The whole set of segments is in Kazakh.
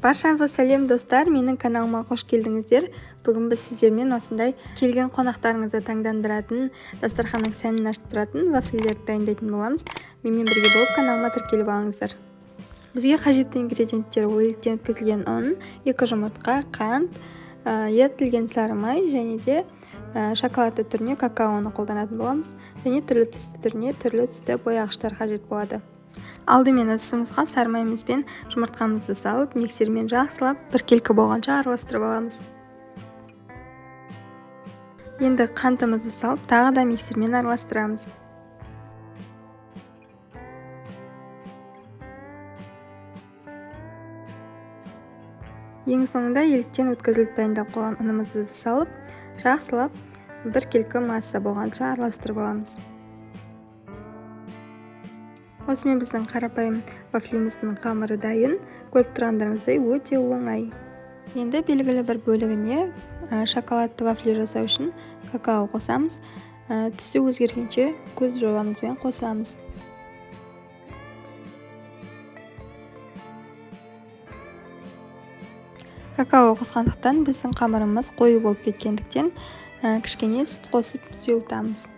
Баршаңызға сәлем, достар! Менің каналыма қош келдіңіздер. Бүгін біз сіздермен осындай келген қонақтарыңызды таңдандыратын, дастарханның сәнін ашып тұратын вафлилерді дайындайтын боламыз. Менімен бірге болып, каналыма тіркеліп алыңыздар. Бізге қажетті ингредиенттер: ол електен өткізілген ұн, 2 жұмыртқа, қант, ерітілген сары май және де шоколадты түріне какаоны қолданатын боламыз және түрлі түсті түріне түрлі түсті бояғыштар қажет болады. Алдымен ыдысымызға сары майымыз бен жұмыртқамызды салып, миксермен жақсылап біркелкі болғанша араластырып аламыз. Енді қантымызды салып, тағы да миксермен араластырамыз. Ең соңында еліктен өткізіліп дайындап қойған ұнымызды да салып, жақсылап біркелкі масса болғанша араластырып аламыз. Осымен біздің қарапайым вафлиміздің қамыры дайын. Көріп тұрғандарыңыздай, өте оңай. Енді белгілі бір бөлігіне шоколадты вафли жасау үшін какао қосамыз. Түсі өзгергенше көз жобамызбен қосамыз. Какао қосқандықтан біздің қамырымыз қою болып кеткендіктен, кішкене сүт қосып сұйылтамыз.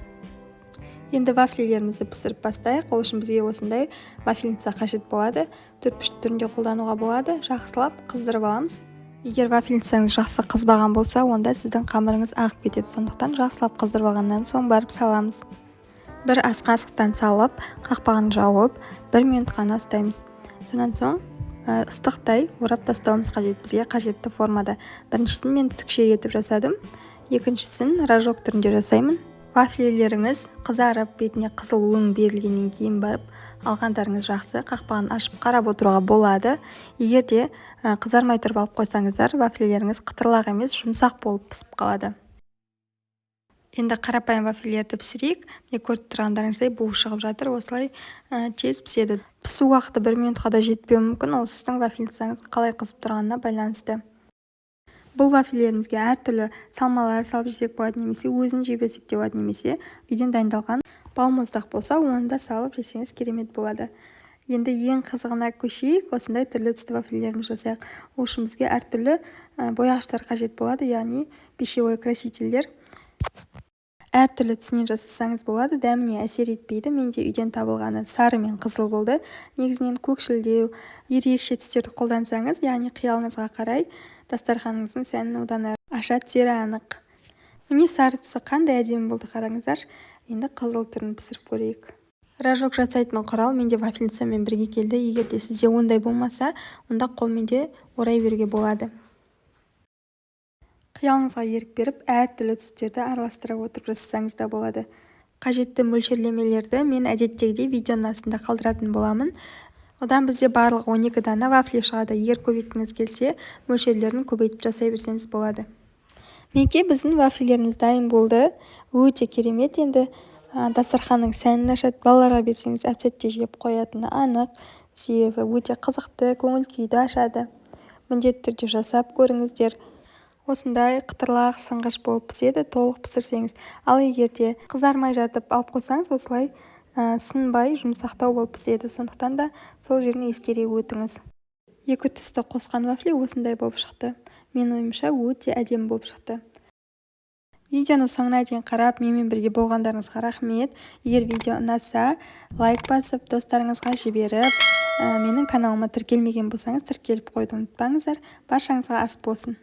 Енді вафлилерімізді пісіріп бастайық. Ол үшін бізге осындай вафельница қажет болады. Төртбұрышты түрінде қолдануға болады. Жақсылап қыздырып аламыз. Егер вафельницаңыз жақсы қызбаған болса, онда сіздің қамырыңыз ағып кетеді. Сондықтан жақсылап қыздырып алғаннан соң барып саламыз. Бір ас қасықтан салып, қақпағын жауып, 1 минут қана ұстаймыз. Сонан соң ыстықтай орап тастауымыз қажет бізге қажетті формада. Біріншісін мен түтікше етіп жасадым, екіншісін рожок түрінде жасаймын. Вафлилеріңіз қызарып, бетіне қызыл өң берілгеннен кейін барып алғандарыңыз жақсы. Қақпағын ашып қарап отыруға болады. Егер де қызармай тұрып алып қойсаңыздар, вафлилеріңіз қытырлақ емес, жұмсақ болып пісіп қалады. Енді қарапайым вафлилерді пісірейік. Міне, көріп тұрғандарыңыздай, буы шығып жатыр. Осылай тез піседі. Пісу уақыты 1 минутқа да жетпеуі мүмкін. Ол сіздің вафельницаңыз қалай қызып тұрғанына байланысты. Бұл вафлилерімізге әртүрлі салмалар салып жесек болады, немесе өзін жей берсек те болады, немесе үйден дайындалған балмұздақ болса, оны да салып жесеңіз, керемет болады. Енді ең қызығына көшейік. Осындай түрлі түсті вафлилерімізді жасайық. Ол үшін бізге әртүрлі бояғыштар қажет болады, яғни пищевой красительдер. Әртүрлі түсінен жасасаңыз болады, дәміне әсер етпейді. Менде үйден табылғаны сары мен қызыл болды. Негізінен көкшілдеу, ерекше түстерді қолдансаңыз, яғни қиялыңызға қарай, дастарханыңыздың сәнін одан әрі аша түсері анық. Міне, сары түсі қандай әдемі болды, қараңыздар. Енді қызыл түрін пісіріп көрейік. Рожок жасайтын құрал менде вафельницамен бірге келді. Егер де сізде ондай болмаса, онда қолмен де орай беруге болады. Қиялыңызға ерік беріп, әртүрлі түстерді араластыра отырып жасасаңыз да болады. Қажетті мөлшерлемелерді мен әдеттегідей видеоның астында қалдыратын боламын. Одан бізде барлығы 12 дана вафли шығады. Егер көбейткіңіз келсе, мөлшерлерін көбейтіп жасай берсеңіз болады. Мінекей, біздің вафлилеріміз дайын болды. Өте керемет. Енді дастарханның сәнін ашады. Балаларға берсеңіз, әп-сәтте жеп қоятыны анық, себебі өте қызықты, көңіл күйді ашады. Міндетті түрде жасап көріңіздер. Осындай қытырлақ, сынғыш болып піседі толық пісірсеңіз. Ал егер де қызармай жатып алып қойсаңыз, осылай сынбай, жұмсақтау болып піседі. Сондықтан да сол жерін ескере өтіңіз. Екі түсті қосқан вафли осындай болып шықты. Менің ойымша, өте әдемі болып шықты. Видеоны соңына дейін қарап, менімен бірге болғандарыңызға рахмет. Егер видео ұнаса, лайк басып, достарыңызға жіберіп, менің каналыма тіркелмеген болсаңыз, тіркеліп қоюды ұмытпаңыздар. Баршаңызға ас болсын!